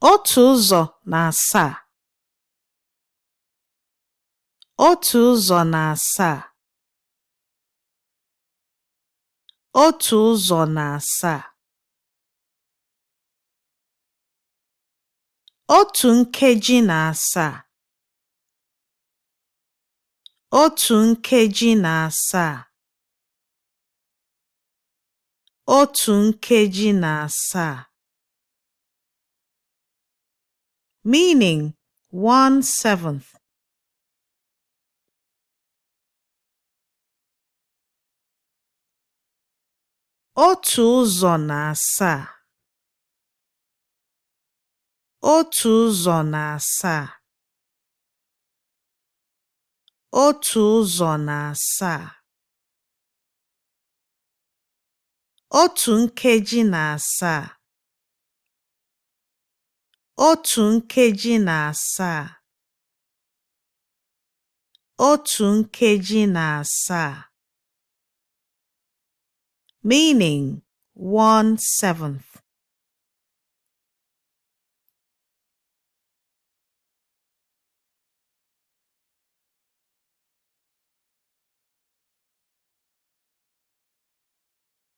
Otu ụzọ na asaa. Otu ụzọ na asaa. Otu ụzọ na asaa. Otu nkeji na asaa. Otu nkeji na asaa. Otu nkeji na asaa. Meaning 1/7. Otu ụzọ na asaa. Otu ụzọ na asaa. Otu ụzọ na asaa. Otu nkeji na asaa. Otu nkeji na asaa. Otu nkeji na asaa. Meaning 1/7.